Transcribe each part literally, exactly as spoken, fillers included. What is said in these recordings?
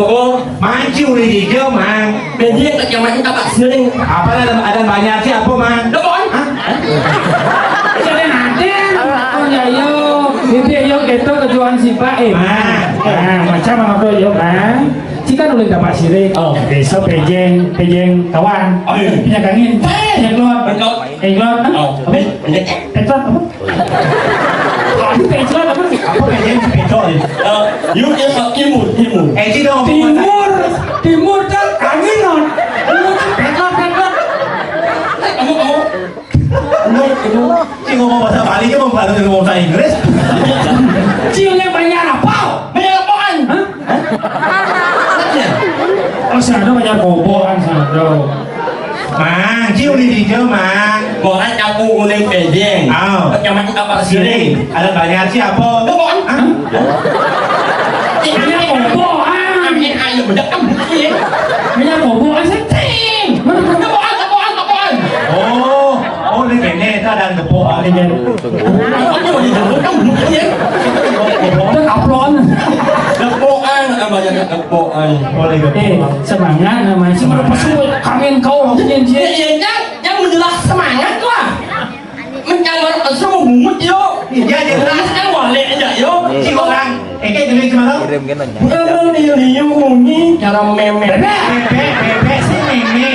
Oh, mancing udah dijel, Mang. Media tak yang main tapak sini. Apa ada, ada banyak sih apa, Mang? Lo, Mon? Hah? Jadi ada, oh ya, yo. Ini yo, kita kejuan si Pak, eh. Mang. Nah, macam apa yo, Mang? Cika nulis dapat sirik. Oh. Besok pejeng, pejeng kawan. Oh, iya. Punya kangin. Eh, yang keluar. Betul. Eh, keluar. Oh, apa? Betul. Petot apa? Aduh, petot apa? Apa kayaknya si petot ya? Eh, yuk, ya, Pak, timur, timur. Eh, sih dong. Timur, timur kan angin, non. Lu kan petot, petot. Kamu, kamu. Lu, lu. Si ngomong bahasa Bali, dia mau bahasa, ngomong bahasa Inggris. Cium yang banyak apa? Banyak apaan? Hah? Oh, si Ando banyak kobokan, si Ando. Mang, cium di dia, Mang. Borat nyapu uling pejeng. Aw. Nyaman kapal siring. Ada banyak siapa? Itu bohong. Hah? Ini bohongan. Ini ayo bedak kan bukti ya. Ini bohongan, setting. Itu bohong, itu bohong, itu bohong. Oh, oh, ini kayaknya itu ada gepok. Oh, ini kan. Aku udah jawab kan bukti ya. Itu kaplon. Gepokan, namanya gepokan. Oh, ini gepok. Eh, semangat namanya. Semangat. Pesuit, kawin kau, janjian. Iya, iya, kan? Yang menjelas semangat lah. Mencang baru kesel mau bungut yo. Iya, jelas. Kan wale aja yo. Si orang, eh, kayak gini gimana? Kirim kan nanya. Bukan liu-liu bunyi cara meme. Bebek, bebek, bebek sih meme.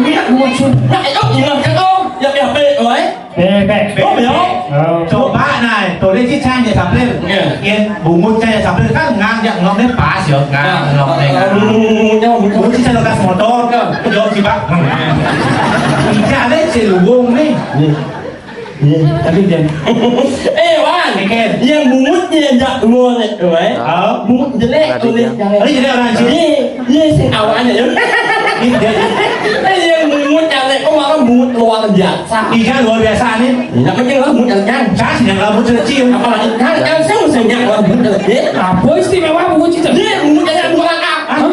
Iya, bungut sih. Ya, ayo, gimana kan, oh? Ya, ya, be, oi. Bebek. Oh, ya. Oh. Coba, nah, tulis si Chan ya, Saplir. Iya. Yang bungut Chan ya, Saplir kan ngang, ya, ngomongnya pas, yo. Ngang, ngomongnya ngang. Bungut Chan lekas motor, kan. Jawab si Pak. Tidak ada si luwung nih. Iya. Iya, tapi dia. Eh, Wan. Ken. Yang bungut dia jak luwung itu, eh. Oh. Bungut jelek tulis. Tadi jadi orang sini. Iya, iya, sing awalnya, ya. Ini dia. Eh, yang bungut jelek, kok malah bungut luar biasa. Iya, luar biasa nih. Iya, mungkin lah bungut jelek, kan? Saya sih yang rambut kecil. Apalagi, kan, kan, saya mesti yang rambut jelek. Apa istimewa bungut jelek? Iya, bungut jelek, bungut langka. Hah?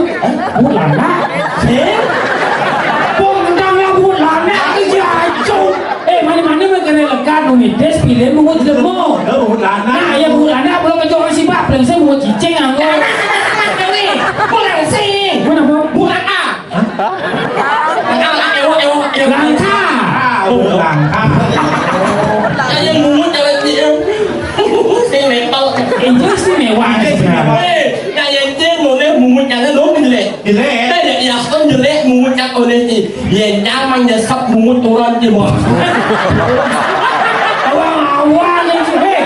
Bungut langka? Eh? Pun tentang bungut langka, itu jancuk. Eh, mana-mana mah kena lekat, bungut des, pilih bungut lemot. Bungut langka. Nah, ya bungut langka, kalau kejauhan si Pak, paling saya bungut cicing, anggo. Bungut langka sih. Bungut apa? Bungut langka. Hah? Langka, ewo, ewo, ewo. Langka. Ah, bungut langka. Saya bungut jelek dia. Saya level. Itu istimewa. Itu istimewa. Eh, kayak dia boleh bungut jelek, lo jelek. Jelek. Ada ya, kan jelek, bungut kan oleh ni. Dia nyaman, dia sap bungut turun dia, bos. Awang-awang yang tu, hei.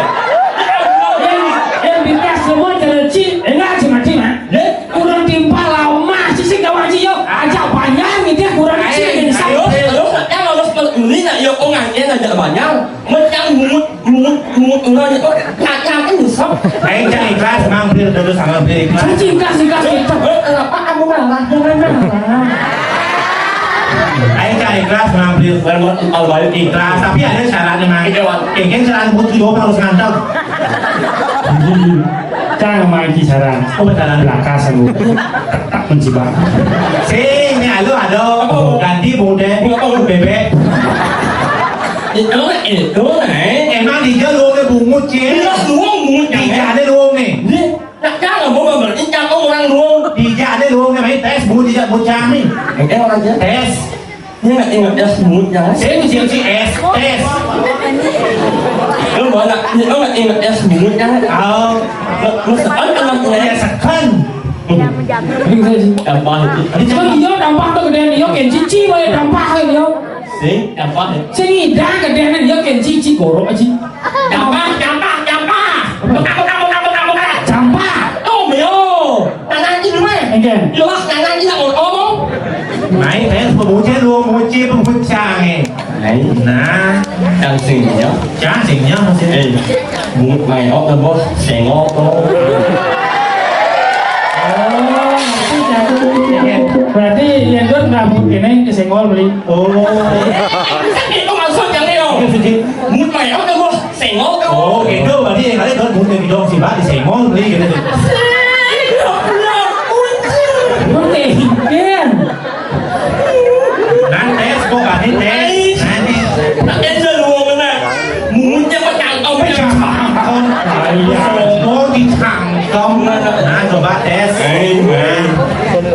Yang, yang bikas semua jelek, cik. Enggak, cik, mati, nah. Dia? Kurang timpal lah, masih sih kawan, cik, yo. Ajak banyak, ni dia kurang, cik, yang sap. Ayo, ayo, yang harus beli nak, yo, orang yang ajak banyak. Macam bungut, bungut, bungut, orang ni, oh, nak, nak, ni, sap. Aing can ikhlas, Mang, beli dulu sama beli ikhlas. Cik, ikhlas, ikhlas, ikhlas. Eh, kenapa kamu marah? Jangan marah. Aing can ikhlas, Mang, beli. Bukan buat ikhlas, baik. Ikhlas, tapi ada syaratnya, Mang. Iya, Wan. Kengkeng syarat butuh dua harus ngantap. Cang, Mang, iki syarat. Oh, betul. Belakang, sanggup. Tak menjibat. Sing, ni alu, aduh. Apa? Ganti bungut deh. Bungut apa? Bebek. Itu, itu, eh. Emang dia luwungnya bungut, Cik? Jelas luwung bungut, kan? Tidak ada luwung nih. Ini, tak jangan, gua berarti cakap orang luwung. Tidak ada luwung nih, main tes bungut, tidak bungut cang nih. Oke, orang aja. Tes. Ini nggak ingat ya, bungut, kan? Saya tuh siap si es, tes. Lu mana? Lu nggak ingat ya, bungut, kan? Oh. Lu, lu sekan kan, ya, sekan. Apa itu? Kan dia dampak tu, kemudian dia kan cici, boleh dampak kan dia. Sing, apa? Sing dah, kemudian dia kan cici, gorok aja. Dampak, dampak, dampak. Buka, buka, buka, buka, buka. Dampak. Oh, yo. Tangan ini mah. Again. Jelas tangan ini nak ngomong. Naik, saya sebut bocah lu, bocah, bocah, eh. Nah, yang singnya. Ya, singnya maksudnya. Eh, bungut mayok lah, bos. Sengok, bos. Oh, berarti yang dot rambut ini ke senggol beli. Oh. Itu maksudnya nih, Om. Bungut mayok lah, bos. Sengok, bos. Oh, gitu. Berarti yang ada dot bungut yang didorong si Mbak di senggol beli gitu. Sengok, bos. Oke, Ken. Nah, tes, kok aneh, tes? Nah, nih. Nah, tes dulu, mana? Mulutnya apa cangkem? Apa cangkem? Iya. Sombong di cangkem. Nah, coba tes. Eh, nah.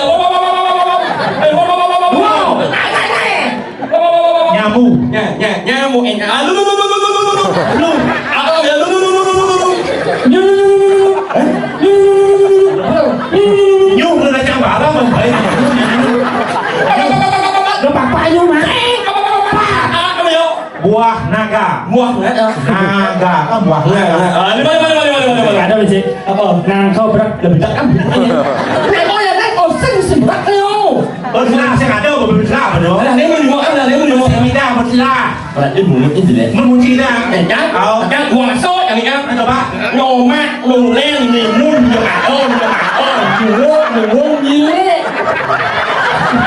ya. Wow, wow, wow, wow, wow, wow, wow. Wow. Nyamuk. Nya, nya, nyamuk. Eh, ah, lu, lu, lu. Lu. Apa ya? Lu, lu, lu. Nyuh, nyuh, nyuh, nyuh, nyuh. Eh? Nyuh, nyuh, nyuh, nyuh. Nyuh, lu dah cakap apa, Bang? Baik. Lu apa, apa, apa, apa, apa? Lu apa, apa, nyuh, Mas? Eh, apa, apa, apa, apa? Ah, apa ya? Buah naga. Buah naga. Naga, kan buah naga. Naga. Ah, di mana, mana, mana, mana, mana, mana? Ada, Cik. Apa? Nah, kau berak, lebih berak kan? Nah, kau ya, kan? Oh, sing, sing berak, ayo. Bergerak, sing ada, bergerak, apa tu? Ada, dia mau dimakan, ada, dia mau dimakan. Sing tidak bergerak. Berarti bunyi itu deh. Memuji dah. Eh, kan? Kau. Kan, gua masuk, yang ini kan? Mana, Pak? Nyomak, nulen, nimun, nyemakon, nyemakon, nyuwuk, nyuwung, nyiluk.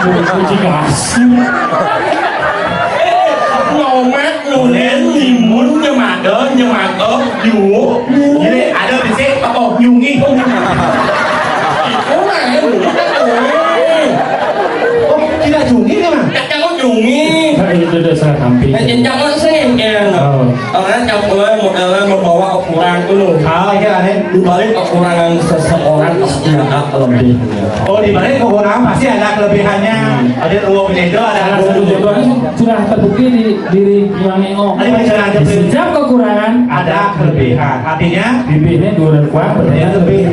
Muji kasih. Nyomak, nulen, nimun, nyemakon, nyemakon, nyuwuk, nyiluk. Jadi, ada bisi, apa? Nyungi. Itu lah, ya, bunyi kan, eh. Oh, tidak nyungi, kan? Jangan nyungi. Nah, itu dah salah tampil. Eh, jangan sih, ya. Oh. Orang yang mulai modelan membawa ke kurang dulu. Ah, iya, Nek. Di balik kekurangan seseorang pasti ada kelebihannya. Oh, di balik kekurangan pasti ada kelebihannya. Hmm. Ada dua beda, ada salah satu dua. Contohnya sudah terbukti di diri Bang Eno. Ada bicara ada di setiap kekurangan ada kelebihan. Artinya? Bibirnya dua dan kuat, berarti lebih.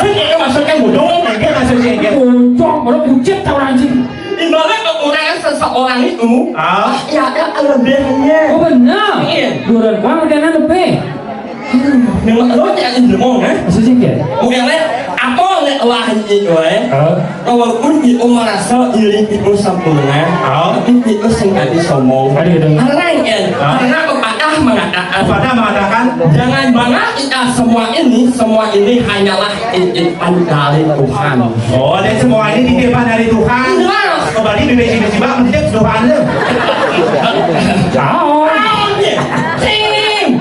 Ini maksudnya bodoh, enggak maksudnya enggak. Bodoh, orang bucin tahu anjing. Di mana kekurangan seseorang itu, ah, ya ada kelebihannya. Oh, benar. Iya. Dua orang bang ada lebih. Hmm, memang lo tidak ilmu, eh? Maksudnya enggak? Bukan, eh? Apa nek wah itu, eh? Ah. Walaupun itu merasa diri itu sempurna, ah, tapi itu sing ati sombong. Ada gitu. Karena, eh, ah, karena pepatah mengatakan, pepatah mengatakan, jangan bangga kita semua ini, semua ini hanyalah titipan dari Tuhan. Oh, dan semua ini titipan dari Tuhan. Jelas. Kembali di besi-besi bak, menjadi Tuhan tu. Tahu. Tahu dia. Sing.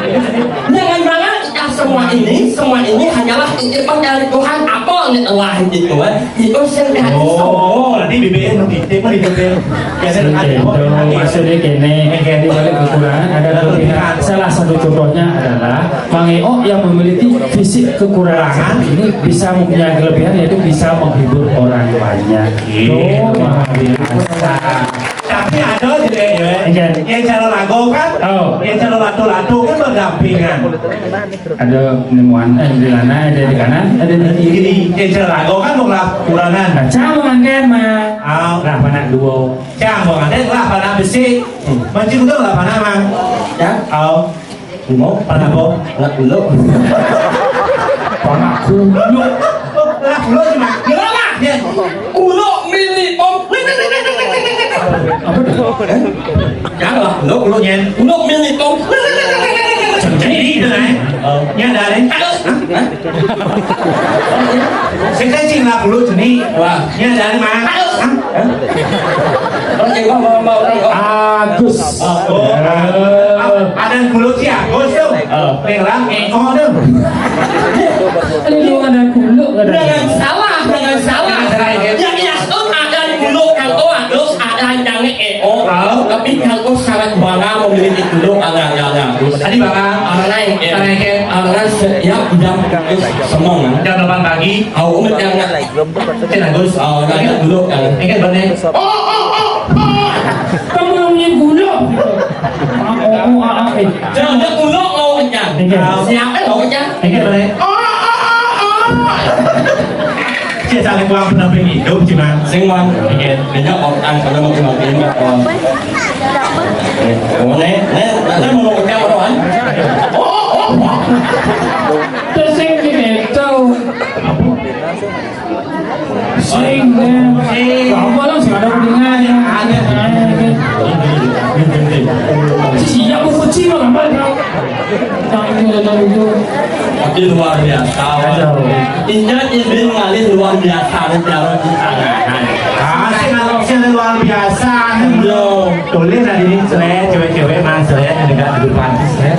Jangan bangga kita semua ini, semua ini hanyalah titipan dari Tuhan. Apa ni telah itu, eh? Itu sendiri. Oh, nanti B B M nanti, tipe itu, tipe. Biasa ada. Itu maksudnya gini, di balik kekurangan ada kelebihan. Salah satu contohnya adalah Mang Eo yang memiliki fisik kekurangan ini bisa mempunyai kelebihan, yaitu bisa menghibur orang banyak. Iya. Tuh, luar biasa. Tapi ada je, ya. Iya. Yang cara lagu kan? Oh. Yang cara latu-latu kan berdampingan. Ada nemuan, eh, di mana? Ada di kanan, ada di kiri. Jadi, yang cara lagu kan mau lah kekurangan. Nah, cara mengantar mah. Ah. Lah, mana dua? Cang, Bang Aden lah, panak besi. Hmm. Mancing udah lah, panak, Mang. Ya? Au. Mau? Panak apa? Panak kuluk. Panak kuluk. Oh, panak kuluk sih, Mang. Gimana? Ya. Kuluk milik Om. Apa tuh? Eh? Jangan lah, kuluk, kuluk, nyen. Kuluk milik Om. Jadi, itu, eh. Oh. Nya dari. Hah? Hah? Saya cing lah kuluk seni. Wah. Nya dari mana? Hah? Hah? Orang yang mau, mau, mau orang kok. Agus. Oh, oh. Eh. Ada kuluk si Agus tu. Oh. Pelang, eh, oh, tu. Lu ada kuluk, ada. Jangan salah, jangan salah. Jangan salah, ya. Yang Yaston ada kuluk, kan, oh, Agus, ada yang, eh, oh. Oh. Tapi kan, oh, sangat bangga memiliki kuluk, ada, ada, ada. Tadi bangga. Orang lain, eh. Orang lain, eh. Orang setiap jam, eh, semua, kan. Jam delapan pagi. Au, jangan. Cek Agus. Oh, nanya dulu, kan. Ingat benar. Oh, oh, oh, oh. Kamu yang punya gula. Oh, oh, oh, oh, eh. Jangan ada gula mau kenyang. Ingat. Siapa mau kenyang? Ingat benar. Oh, oh, oh, oh. Cek saling buang pendamping hidup, cuman. Sing, Wan. Ingat. Banyak orang kalau mau kenyang, mau kenyang. Eh, oh, nih, nih, nanti mau kenyang, orang. Oh, oh, oh, oh. Terus sing gitu. Sing, eh. Sing. Apa lah, sing ada hubungannya. Ada. Siap, aku kecil, apa? Tapi luar biasa. Kacau. Ingat, ini ngalih luar biasa, ada jalan di sana. Ah, sing ngalih sing luar biasa. Belum. Tulis tadi ni, seret, cewek-cewek, mana seret, yang dekat di depan, seret.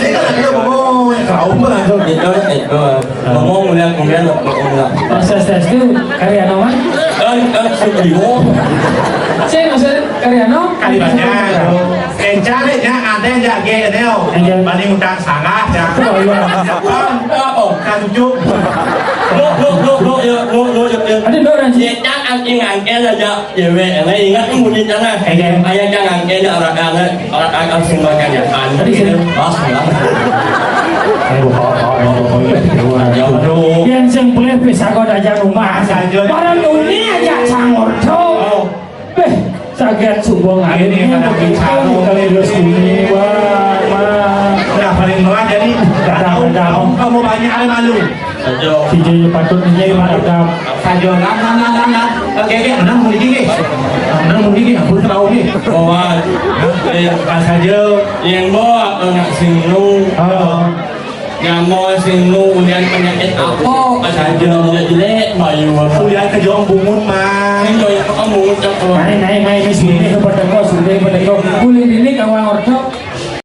Jadi kan ada ngomong, kau mah. Itu, itu. Ngomong ulang, kemudian ngomong ulang. Swastiastu, Karya Noma. Eh, eh, Subliwo. Saya maksud Karya Noma. Kali banyak. Kencang deh, ya, ada yang jaga, Neo. Iya. Banding utang sangat, ya. Oh, iya. Bang, apa? Kak Cucu. Lo, lo, lo, lo, ya, lo, lo, ya, ya. Ada dua orang sih. Ya, jangan ingat, ya, ya. Cewek, yang ingat kan bunyi jangan. Iya. Ayah jangan, kayaknya orang-orang, orang-orang sumbangan ya, kan? Tadi sih. Wah, ya. Ayo, bawa, bawa, bawa, bawa, bawa. Ya, aduh. Yang sing boleh bisa kau aja rumah. Saja. Orang dunia aja sangor, cok. Oh. Beh, saget sumbung ini, ini, ada bicara. Kalau terus ini, wah, wah. Udah paling murah jadi. Dah, dah, dah. Kamu banyak ada malu. Saja. Si Jaya patut ini mantap. Saja, lan, lan, lan, lan, lan. Oke, oke, menang mau dikit. Menang mau dikit, ampun, terlalu nih. Bawa. Eh, pas saja. Yang bawa anak sing nu. Oh. Nyamuk sing nu, kemudian penyakit apa? Pas saja. Jelek, jelek, bayu apa? Udah ke jong bungun, Mang. Ini jong apa, bungun apa? Mai, mai, mai, ini sini, ini pada kau, sini, pada kau. Kulit ini kawan ordo.